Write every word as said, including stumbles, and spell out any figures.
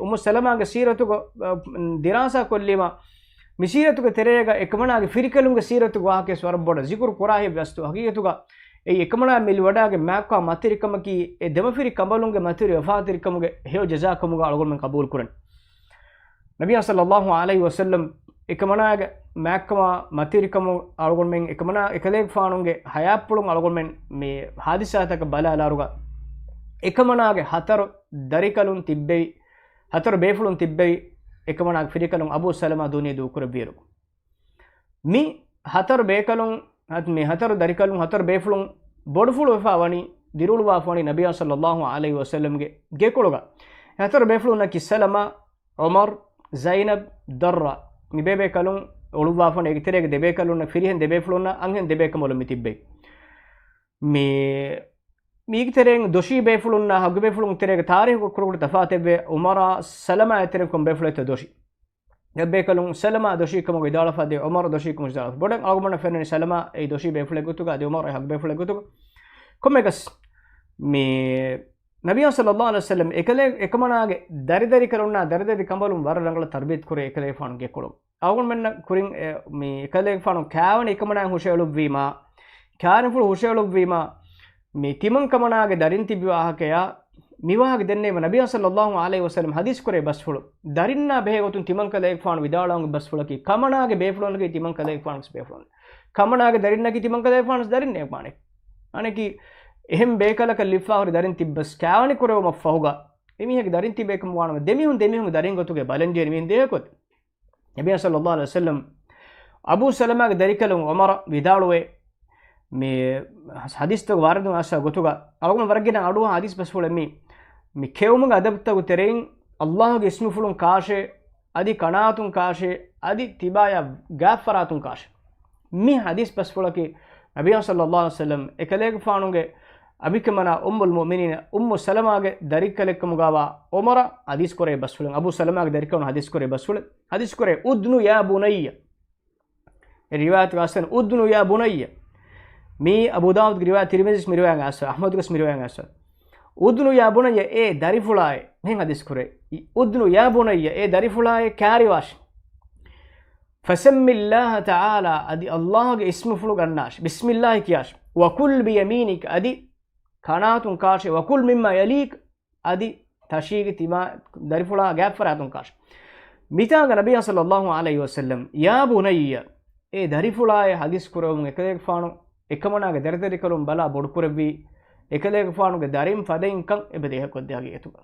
އުއްމު ސަލަމާގެ ސީރަތުގަ، އަ، ދިރާސާ ކޮށްލީމަ، މި ސީރަތުގެ ތެރޭގަ އެކަމަނާގެ ފިރިކަލުންގެ ސީރަތުގެ ވާހަކަވެސް ވަރަށް ބޮޑަށް ޒިކުރު ކުރާހިތްވެ އަސްލު ހަގީގަތުގަ އެއީ އެކަމަނާ މި ލިވަޑާގެ މާތްކާ މަތިވެރިކަމަކީ އެ ދެމަފިރި ކަނބަލުންގެ މަތިވެރި ވަފާތެރިކަމުގެ ހެޔޮ ޖަޒާކަމުގަ އަޅުގަނޑުމެން ޤަބޫލުކުރަން. ނަބިއްޔާ ޞައްލައްލާހު ޢަލައިހި ވަސައްލަމް އެކަމަނާގެ މާތްކަމާ މަތިވެރިކަމު އަޅުގަނޑުމެން އެކަމަނާ އެކަލޭގެފާނުގެ ހަޔާތްޕުޅުން އަޅުގަނޑުމެން މި ޙާދިސާތަކަށް ބަލާލާރުގަ އެކަމަނާގެ ހަތަރު ދަރިކަލުން ތިއްބެވި، ހަތަރު ބޭފުޅުން ތިއްބެވި، އެކަމަނާގެ ފިރިކަލުން އަބޫ ސަލަމާ ދުނިޔެ ދޫކުރެއްވިއިރު. މި ހަތަރު ބޭކަލުން، މި ހަތަރު ދަރިކަލުން، ހަތަރު ބޭފުޅުން ބޮޑުފުޅުވެފަ ވަނީ، ދިރިއުޅުވާފަ ވަނީ ނަބިއްޔާ ޞައްލައްލާހު ޢަލައިހި ވަސައްލަމްގެ ގެކޮޅުގަ. ހަތަރު ބޭފުޅުންނަކީ ސަލަމާ، ޢުމަރު، ޒައިނަބް، ދައްރާ. މި ބޭބޭކަލުން އުޅުއްވާފަ ވަނީ އޭގެ ތެރޭގަ ދެބޭކަލުންނަށް، ފިރިހެން ދެބޭފުޅުންނަށް، އަންހެން ދެބޭކަނބަލުން މި ތިއްބެވި. މި، މީގެ ތެރެއިން ދޮށީ ބޭފުޅުންނާ ހަގު ބޭފުޅުން ތެރޭގަ ތާރީޚު ކުރުކުރު ތަފާތެއްވޭ. ޢުމަރާ ސަލަމާ އެތެރެން ކޮން ބޭފުޅެއްތޯ ދޮށީ؟ އެއްބޭކަލުން ސަލަމާ ދޮށީކަމުގަ ވިދާޅުވާފަ ދިޔަ، ޢުމަރު ދޮށީކަމުގަ ވިދާޅުވާފަ. ބޮޑަށް އަޅުގަނޑަށް ފެންނަނީ ސަލަމާ އެއީ ދޮށީ ބޭފުޅެއް ގޮތުގަ، އަދި ޢުމަރު އެއީ ހަގު ބޭފުޅެއް ގޮތުގަ. ކޮންމެއަކަސް މި ނަބިއްޔާ ޞައްލައްލާހު ޢަލައިހި ވަސައްލަމް އެކަލޭ، އެކަމަނާގެ ދަރިދަރިކަލުންނާ ދަރިދަރި ކަނބަލުން ވަރަށް ރަނގަޅަށް ތަރުބިޔަތު ކުރޭ އެކަލޭގެފާނު ގެކޮޅު. އަޅުގަނޑުމެންނަށް ކުރިން އެ، މި އެކަލޭގެފާނު ކާވެނި އެކަމަނާއިން ހުށައެޅުއްވީމާ، ކާވެނިފުޅު ހުށައެޅުއްވީމާ، މި ތިމަން ކަމަނާގެ ދަރިން ތިބި ވާހަކަޔާ، މި ވާހަކަ ދެންނެވީމަ ނަބިއްޔާ ޞައްލައްލާހު ޢަލައިހި ވަސައްލަމް ޙަދީޘް ކުރޭ ބަސްފުޅު. ދަރިންނާ ބެހޭ ގޮތުން ތިމަން ކަލޭގެފާނު ވިދާޅުވާ ބަސްފުޅަކީ، ކަމަނާގެ ބޭފުޅުންނަކީ ތިމަން ކަލޭގެފާނު ބޭފުޅުން. ކަމަނާގެ ދަރިންނަކީ ތިމަން ކަލޭގެފާނު ދަރިން އެ މާނަ. އަނެކީ އެހެން ބޭކަލަކަށް ލިބިފަ ހުރި ދަރިން ތިއްބަސް ކާވެނި ކުރެވުމަށް ފަހުގަ، އެމީހެއްގެ ދަރިން ތިބޭކަމަށް ވާނަމަ، ދެމީހުން ދެމީހުން ދަރިން ގޮތުގަ ބަލަންޖެހޭ މީހުން ދޭކޮށް. ނަބިއްޔާ ޞައްލައްލާހު ޢަލައިހި ވަސައްލަމް އަބޫ ސަލަމާގެ ދަރިކަލުން ޢުމަރަށް ވިދާޅުވޭ، މި ޙަދީޘްތަކު ވާރިދު އައިސް ގޮތުގަ، އަޅުގަނޑު ވަރަށް ގިނަ އަޑުއަހާ ޙަދީޘް ބަސްފުޅެއް މީ. މި ކެއުމުގެ އަދަބުތަކު ތެރެއިން، ﷲ ގެ އިސްމުފުޅުން ކާށޭ، އަދި ކަނާތުން ކާށޭ، އަދި ތިބާޔާ ގާތްފަރާތުން ކާށޭ. މި ޙަދީޘް ބަސްފުޅަކީ، ނަބިއްޔާ ޞައްލައްލާހު ޢަލައިހި ވަސައްލަމް އެކަލޭގެފާނުގެ އަނބިކަމަނާ އުއްމުލް މުއުމިނީން، އުއްމު ސަލަމާގެ ދަރިކަލެއްކަމުގަވާ ޢުމަރަށް ޙަދީޘް ކުރޭ ބަސްފުޅެއް، އަބޫ ސަލަމާގެ ދަރިކަލުން ޙަދީޘް ކުރޭ ބަސްފުޅެއް، ޙަދީޘް ކުރޭ، އުދްނު ޔާ ބުނައްޔަ. އެ ރިވާޔަތުގަ އަސްލު، އުދްނު ޔާ ބުނައްޔަ. މީ އަބޫ ދާވޫދުގެ ރިވާޔަތް، ތިރްމިޒީ މި ރިވާޔަތް އަސްލު، އަޙްމަދުގެ މި ރިވާޔަތް އަސްލު. އުދްނު ޔާ ބުނައްޔަ، އޭ ދަރިފުޅާއޭ، މިހެން ޙަދީޘް ކުރޭ. އުދްނު ޔާ ބުނައްޔަ، އޭ ދަރިފުޅާއޭ ކާރިވާށި. ފަސައްމިﷲ ތަޢާލާ، އަދި ﷲ ގެ އިސްމުފުޅު ގަންނާށި. ބިސްމިﷲ ކިޔާށި. ވަކުލް ބިޔަމީނިކަ، އަދި ކަނާތުން ކާށި. ވަކުލް މިއްމާ ޔަލީކަ، އަދި ތަށީގެ ތިމާ ދަރިފުޅާ ގާތްފަރާތުން ކާށި. މިތާނގަ ނަބިއްޔާ ޞައްލައްލާހު ޢަލައިހި ވަސައްލަމް، ޔާ ބުނައްޔަ، އޭ ދަރިފުޅާއޭ ޙަދީޘް ކުރެވުމުން އެކަލޭގެފާނު އެކަމަނާގެ ދަރިދަރިކަލުން ބަލާ ބޮޑުކުރެއްވީ، އެކަލޭގެފާނުގެ ދަރިން ފަދައިން ކަން އެބަ ދޭހަކޮށްދޭ ހަގީގަތުގަ.